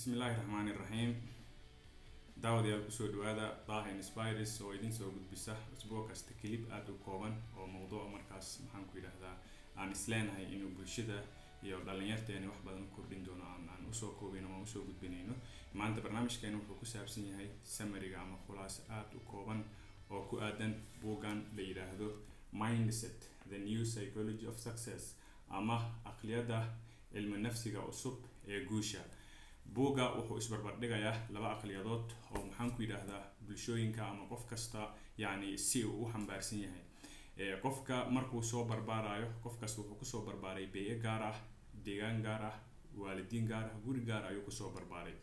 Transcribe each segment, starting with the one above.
Bismillaahi Raxmaani Raxiim. Daawadayaal, kusoo dhawaada Daha Inspires oo idin soo gudbisa usbuuc kasta clip aada u kooban oo mowduuca markaas, maxaan ku yidhaahdaa, aan isleenahay inuu bulshada iyo dhalinyarteeni wax badan u kordhin doono aan usoo koobeyno ama usoo gudbinayno. Maanta barnaamijkeena wuxuu ku saabsan yahay summary-ga ama khulaaso aada u kooban oo ku aadan buuggan la yidhaahdo Mindset: The New Psychology of Success ama aqliyadda cilmi nafsiga cusub ee guusha. Buugga wuxuu isbarbardhigayaa laba aqliyadood oo, maxaan ku yidhaahdaa, bulshooyinka ama qof kasta yacni si uu u xambaarsan yahay. Qofka markuu soo barbaarayo, qof kasta wuxuu kusoo barbaaray beeye gaar ah, deegaan gaar ah, waalidiin gaar ah, guri gaar ayuu kusoo barbaaray.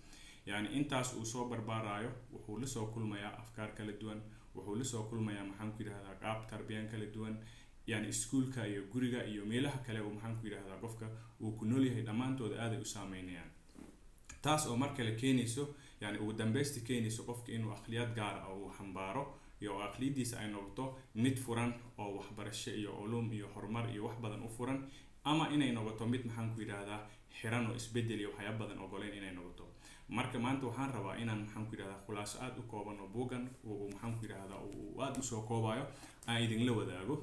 Yani intaas uu soo barbaarayo wuxuu lasoo kulmayaa afkaar kala duwan, wuxuu lasoo kulmayaa, maxaan ku yidhahdaa, qaab tarbiyan kala duwan. Yani iskuulka iyo guriga iyo meelaha kale uu, maxaan ku yidhahdaa, qofka uu ku nool yahay dhammaantooda aaday u saameynayaan, taas oo mar kale keenayso, yani ugu dambeysti keenayso qofka inuu akhliyad gaar ah uu xambaaro iyo oo aqliyadiisa ay noqoto mid furan oo waxbarasho iyo culum iyo horumar iyo wax badan u furan, ama inay noqoto mid, maxaan ku yidhaahdaa, xiran oo isbedel iyo waxyaaba badan ogoleyn inay noqoto. Marka maanta waxaan rabaa inaan, maxaan ku yidhahdaa, khulaaso aada u kooban oo buuggan uu, maxaan ku yidhahdaa, uu aada usoo koobayo aan idinla wadaago,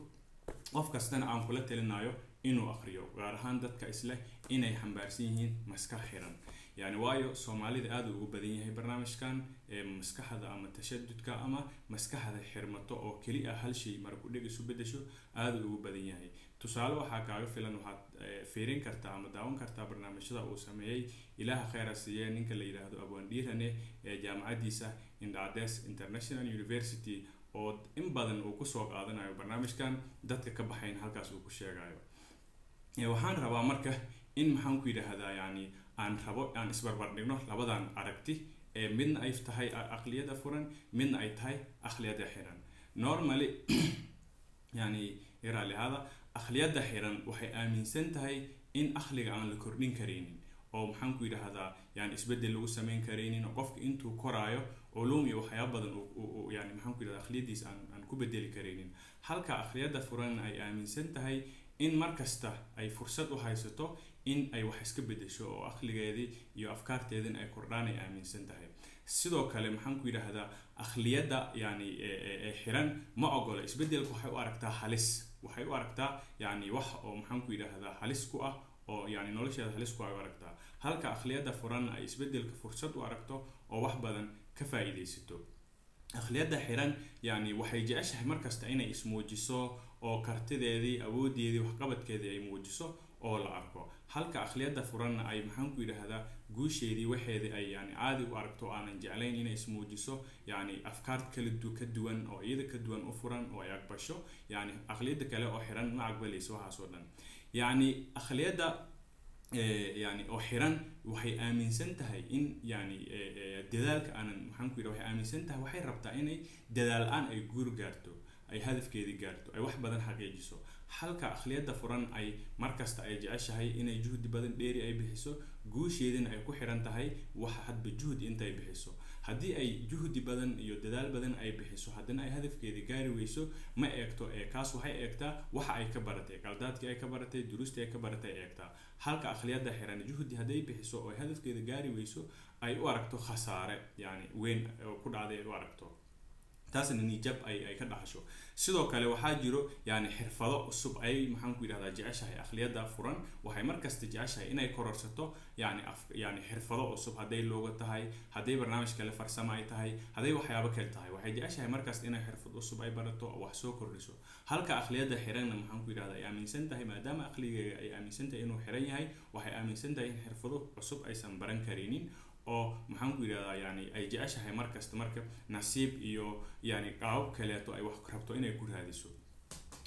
qof kastana aan kula talinayo inuu akriyo, gaar ahaan dadka isleh inay xambaarsan yihiin maskax xiran. Yani waayo Soomaalida aada ugu badan yahay barnaamijkan ee maskaxda ama tashadudka ama maskaxda xirmato oo keli ah hal shay mara kudheg isu bedesho aada ugu badan yahay. Tusaale waxaa kaaga filan, waxaad fiirin kartaa ama daawan kartaa barnaamijyada uu sameeyey, Ilaaha kheyra siiye, ninka la yidhaahdo Abwaan Dhiirane ee jaamacadiisa Indhacades International University, oo in badan uu kusoo qaadanayo barnaamijkan, dadka ka baxayn halkaas uu ku sheegayo. Waxaan rabaa marka in, maxaan ku yidhaahdaa, yani aan rabo aan isbarbardhigno labadan aragti ee midna ay tahay aqliyada furan, midna ay tahay aqliyada xiran. Normally, yani iraalihada, aqliyada xiran waxay aaminsan tahay in aqliga aan la kordhin karaynin oo, maxaan ku yidhaahdaa, yani isbedel lagu sameyn karaynin, oo qofka intuu koraayo culum iyo waxyaaba badan yani, maxaan ku yidhahdaa, aqliyadiisa aan ku bedeli karaynin, halka aqliyada furan ay aaminsan tahay in mar kasta ay fursad u haysato in ay wax iska bedesho oo aqligeedii iyo afkaarteedin ay kordhaan ay aaminsan tahay. Sidoo kale, maxaan ku yidhaahdaa, aqliyadda yani ee xiran ma ogola isbedelka. Waxay u aragtaa halis, waxay u aragtaa yani wax oo, maxaan ku yidhaahdaa, halis ku ah oo yani nolosheeda halis ku ah u aragtaa, halka aqliyadda furan ay isbedelka fursad u aragto oo wax badan ka faa'iidaysato. Aqliyadda xiran yani waxay jeceshahay markasta inay ismuujiso oo kartideedii, awoodeedii, waxqabadkeedii ay muujiso oo la arko, halka aqliyadda furanna ay, maxaan ku yidhaahdaa, guusheedii waxeedii ay yani caadi u aragto, aanan jeclayn inay ismuujiso, yani afkaar kala ka duwan oo iyada ka duwan u furan oo ay aqbasho. Yani aqliyadda kale oo xiran ma aqbalayso waxaas oo dhan. Yani aqliyadda yani oo xiran waxay aaminsan tahay in yani dadaalka aanan, maxaan ku yidhaha, waxay aaminsan tahay, waxay rabtaa inay dadaal la-aan ay guur gaarto, ay hadafkeedii gaarto, ay wax badan xaqiijiso, halka aqliyadda furan ay markasta ay jeceshahay inay juhdi badan dheeri ay bixiso, guusheedina ay ku xiran tahay wax hadba juhdi intay bixiso. Haddii ay juhdi badan iyo dadaal badan ay bixiso, haddana ay hadafkeedii gaari weyso, ma eegto ee kaas, waxay eegtaa waxa ay ka baratay, qaldaadkii ay ka baratay, duruustii ay ka baratay ay eegtaa, halka aqliyadda xiran juhdi hadday bixiso oo ay hadafkeeda gaari weyso ay u aragto khasaare yani weyn oo ku dhacday ay u aragto, taasna nijab ay ka dhaxasho. Sidoo kale waxaa jiro yani xirfado cusub ay, maxaan ku yidhahdaa, jeceshahay aqliyadda furan. Waxay markasta jeceshahay inay kororsato yani af yani xirfado cusub, hadday looga tahay, hadday barnaamij kale farsamo ay tahay, hadday waxyaabo kale tahay. Waxay jeceshahay markasta inay xirfad cusub ay barato oo wax soo kordhiso, halka aqliyadda xiranna, maxaan ku yidhahdaa, ay aaminsan tahay, maadaama aqligeega ay aaminsan tahay inuu xiran yahay, waxay aaminsan tahay in xirfado cusub aysan baran karinin oo, maxaan ku yidhahdaa, yani ay jeceshahay markasta marka nasiib iyo yani qaabab kaleeto ay wax rabto inay ku raadiso,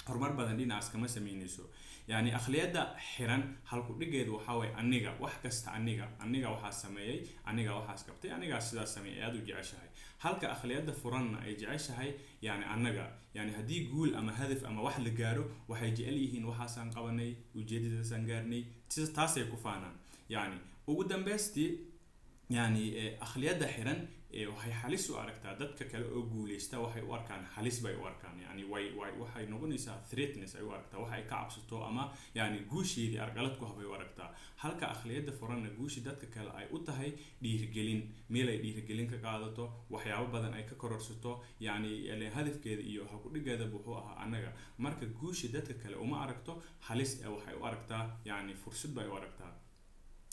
horumar badan dhinacaas kama sameyneyso. Yani aqliyadda xiran halku dhigeedu waxaa waye aniga, wax kasta aniga, aniga waxaa sameeyey, aniga waxaas qabtay, anigaa sidaas sameeyey aada u jeceshahay, halka aqliyadda furanna ay jeceshahay yani annaga. Yani haddii guul ama hadaf ama wax la gaaro, waxay jecel yihiin waxaasaan qabanay, ujeedadaasaan gaarnay, taasay ku faanaan. Yani ugu dambeystii, yani aqliyadda xiran Waxay halis u aragtaa dadka kale oo guuleysta, waxay u arkaan halis bay u arkaan, yani way waxay noqonaysaa threatness ay u aragtaa, waxa ay ka cabsato ama yani guusheedii arqalad ku habay u aragtaa. Halka akhliyadda furanna guushi dadka kale ay u tahay dhiirigelin, meel ay dhiirigelin ka qaadato, waxyaabo badan ay ka kororsato. Yani hadafkeeda iyo hakudhigeeda wuxuu ahaa annaga. Marka guusha dadka kale uma aragto halis ee waxay u aragtaa yani fursad bay u aragtaa.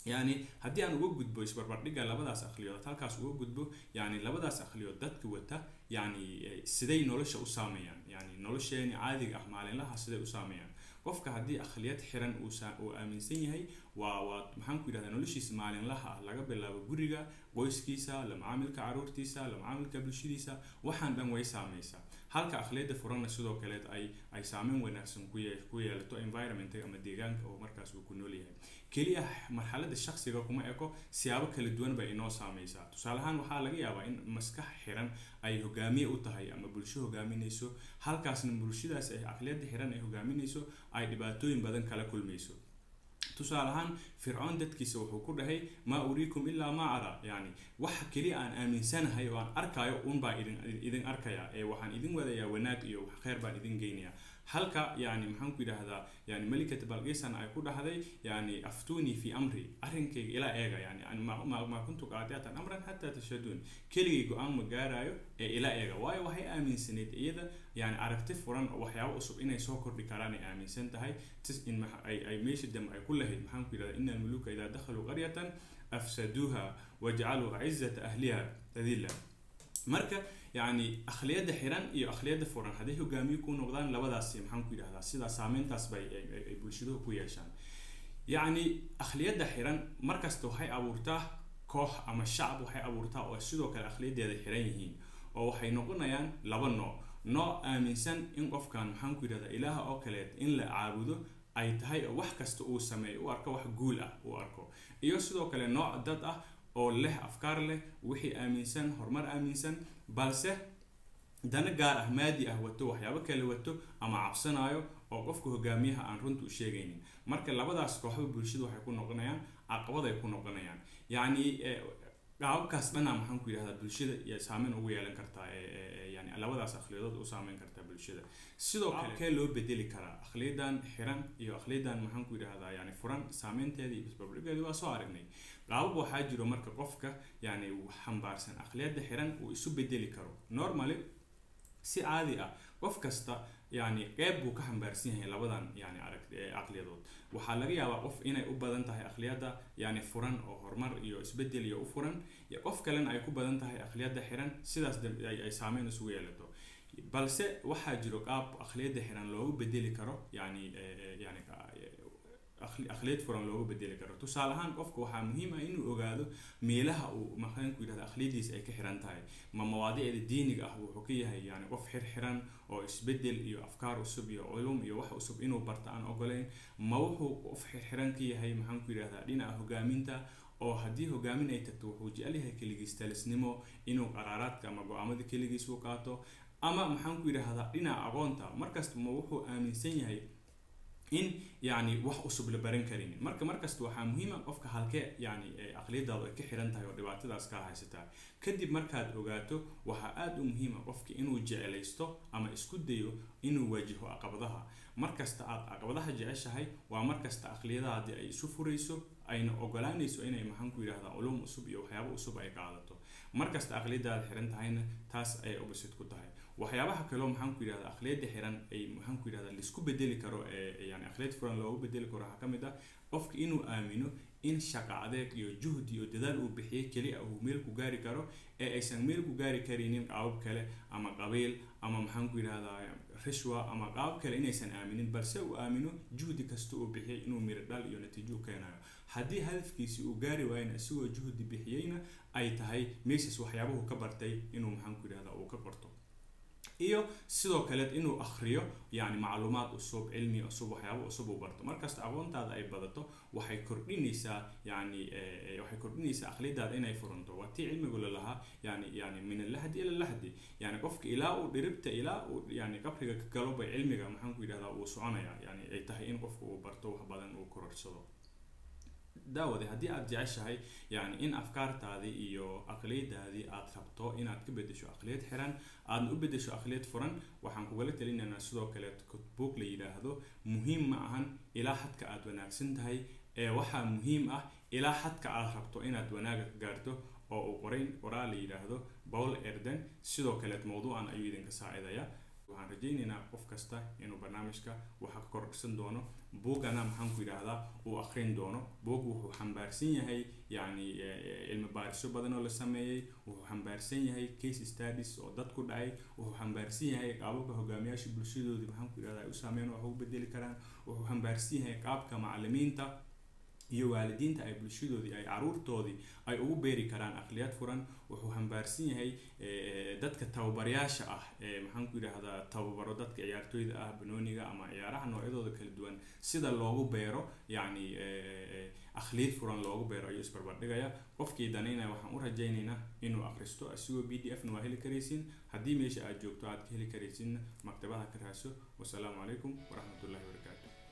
Yani haddii aan uga gudbo isbarbardhigga labadaas akhliyood, halkaas uga gudbo, yani labadaas akhliyood dadka wata, yani siday nolosha u saameeyaan, yani nolosheeni caadiga ah maalinlaha siday u saameeyaan? Qofka haddii akhliyad xiran uu aaminsan yahay, waa maxaan ku yidhahdaa, noloshiisa maalinlaha ah, laga bilaabo guriga, qoyskiisa, la macaamilka caruurtiisa, la macaamilka bulshadiisa, waxaan dhan way saameysaa. Halka akhliyadda furanna sidoo kaleed ay saameyn wanaagsan ku yeelato environment ama deegaanka oo markaas uu ku nool yahay. Keliya marxaladda shakhsiga kuma eko, siyaabo kala duwan bay inoo saameysaa. Tusaale ahaan, waxaa laga yaabaa in maskax xiran ay hogaamiye u tahay ama bulsho hogaaminayso, halkaasna bulshadaas ay aqliyadda xiran ay hogaaminayso ay dhibaatooyin badan kala kulmayso. Tusaale ahaan, Fircoon dadkiisa wuxuu ku dhahay: "Maa uriikum ilaa maa araa", yani waxa keliya aan aaminsanahay oo aan arkaayo unbaa idin arkaya ee waxaan idin wadayaa wanaag iyo wax khayr baan idin geynayaa. Halka yani maxaan ku yidhaahdaa, yani malikat Balqisan ay ku dhahday yani "Aftuunii fi amri", arrinkayga ila eega, yani "Maa kuntu qaati'atan amran xataa tashhaduun", keligay go-aan ma gaarayo ee ila eega. Waayo, waxay aaminsanayd iyada yani aragti furan oo waxyaabo cusub inay soo kordhi karaan ay aaminsan tahay. Tis in ay meesha dambe ay ku lahayd, maxaan ku yidhahdaa, "Ina almuluka idaa dakhaluu qaryatan afsaduuha wajacaluu acizata ahliha adilla". Marka yani akhliyadda xiran iyo akhliyadda furan hadday hogaamiye ku noqdaan, labadaasi maxaan ku yidhahdaa, sidaa saameyntaas bay ay bulshaduhu ku yeeshaan. Yacni akhliyadda xiran markasta waxay abuurtaa koox ama shacab, waxay abuurtaa oo sidoo kale akhliyaddeeda xiran yihiin, oo waxay noqonayaan laba nooc: nooc aaminsan in qofkan, maxaan ku yidhahdaa, ilaaha oo kaleet in la caabudo ay tahay oo wax kasta uu sameeyo u arko wax guul ah uu arko, iyo sidoo kale nooc dad ah oo leh afkaar leh, wixii aaminsan, horumar aaminsan, balse dana gaar ah, maadi ah wato, waxyaabo kale wato ama cabsanayo oo qofka hogaamiyaha aan runta u sheegaynin. Marka labadaas kooxba bulshada waxay ku noqonayaan caqabad ay ku noqonayaan. Yacni qaababkaas dhanaa, maxaan ku yidhahdaa, bulshada iyo saameyn ugu yeelan kartaa, yani labadaas akhliyadood u saameyn kartaa bulshada. Sidoo kale, kee loo bedeli karaa akhliyadan xiran iyo akhliyadan, maxaan ku yidhahdaa, yani furan saameynteeda iyo isbarbardhigeeda? Waa soo aragnay qaabab. Waxaa jiro marka qofka yani xambaarsan akhliyadda xiran uu isu bedeli karo. Normally, si caadi ah, qof kasta yani qeyb buu ka xambaarsan yahay labadan yani arag caqliyadood. Waxaa laga yaabaa qof inay u badan tahay akhliyadda yani furan oo horumar iyo isbedel iyo u furan, iyo qof kalena ay ku badan tahay akhliyadda xiran, sidaas ay saameyn isugu yeelato. Balse waxaa jiro qaab akhliyadda xiran loogu bedeli karo, yani akhliyad furan loogu bedeli karo. Tusaale ahaan, qofka waxaa muhiim ah inuu ogaado meelaha uu, maxaan ku yidhahda, akhliyadiisa ay ka xiran tahay. Ma mawaadiicda diiniga ah wuxuu ka yahay yani qof xirxiran oo isbedel iyo afkaar cusub iyo culum iyo wax cusub inuu barto aan ogoleyn? Ma wuxuu qof xirxiran ka yahay, maxaan ku yidhahdaa, dhinaca hogaaminta, oo haddii hogaamin ay tagto wuxuu jecel yahay keligiis talisnimo, inuu qaraaraadka ama go-aamada keligiis u qaato? Ama, maxaan ku yidhahdaa, dhinaca aqoonta markasta ma wuxuu aaminsan yahay in yani wax cusub la baran karin? Marka markasta waxaa muhiim ah qofka halkee yani aqliyadaadu ay ka xiran tahay oo dhibaatadaas kaa haysataa. Kadib markaad ogaato, waxaa aada u muhiim ah qofka inuu jeclaysto ama isku dayo inuu wajaho caqabadaha. Markasta aad caqabadaha jeceshahay waa markasta aqliyadaadii ay isu furayso, ayna ogolaanayso inay, maxaan ku yidhahdaa, culum cusub iyo waxyaabo cusub ay qaadato. Markasta aqliyadaada xiran tahayna, taas ayay opposite ku tahay. Waxyaabaha kaloo, maxaan ku yidhahdaa, aqliyadda xiran ay, maxaan ku yidhahdaa, laisku bedeli karo ee yani aqliyad furan loogu bedeli karo waxaa ka mid ah qofka inuu aamino in shaqa adeeg iyo juhdi iyo dadaal uu bixiyey keliya uu meel ku gaari karo, ee aysan meel ku gaari karaynin qaabab kale ama qabiil ama, maxaan ku yidhahdaa, rishwa ama qaabab kale inaysan aaminin, balse uu aamino juhdi kasta uu bixiyey inuu miro dhal iyo natiijo u keenayo. Haddii hadafkiisi uu gaari waayana, isagoo juhdi bixiyeyna, ay tahay meeshaas waxyaabuhu ka bartay inuu, maxaan ku yidhahdaa, uu ka qorto, iyo sidoo kale inuu akhriyo yani macluumaad cusub, cilmi cusub, waxyaabo cusub uu barto. Markasta aqoontaada ay badato, waxay kordhinaysaa yani waxay kordhinaysaa akhliyadaada inay furanto. Waa tii cilmigu lalahaa yani "min allahdi ila lahdi", yani qofka ilaa uu dhiribta, ilaa uu yani qabriga ka galo bay cilmiga, maxaan ku yidhahdaa, uu soconaya, yani ay tahay in qofku uu barto wax badan, uu kororsado. Daawade, haddii aad jeceshahay yani in afkaartaadii iyo aqliyadaadii aad rabto inaad ka bedesho aqliyad xiran, aadna u bedesho aqliyad furan, waxaan kugala talinaynaa sidoo kale book la yidhaahdo "Muhiim ma ahan ilaa xadka aad wanaagsan tahay, ee waxaa muhiim ah ilaa xadka aad rabto inaad wanaaga ka gaarto", oo uu qorayn qoraal la yidhaahdo Paul Erden. Sidoo kaleet mawduucan ayuu idinka saacidaya. Waxaan rajaynaynaa qof kasta inuu barnaamijka waxa ka kordhsan doono, buugana, maxaan ku yidhaahdaa, uu akrin doono. Buug wuxuu xambaarsan yahay yani cilmi baarisyo badan oo la sameeyey, wuxuu xambaarsan yahay case studies oo dad ku dhacay, wuxuu xambaarsan yahay qaababka hogaamiyaasha bulshadoodii, maxaan ku yidhahdaa, ay u saameyn wax ugu bedeli karaan, wuxuu xambaarsan yahay qaabka macalimiinta iyo waalidiinta ay bulshadoodii, ay caruurtoodii ay ugu beeri karaan aqliyad furan, wuxuu xambaarsan yahay dadka tababarayaasha ah ee, maxaan ku yidhaahdaa, tababaro dadka ciyaartooyda ah, banooniga ama ciyaaraha noocyadooda kala duwan, sida loogu beero yacni akhliyad furan loogu beero ayuu isbarbardhigaya. Qofkii danaynaya waxaan u rajaynaynaa inuu akhristo asigoo PDF na waa heli karaysiin. Haddii meesha aad joogto aad ka heli karaysiinna, maktabadaha ka raadso. Wasalaamu calaykum waraxmatullahi wabarakaatu.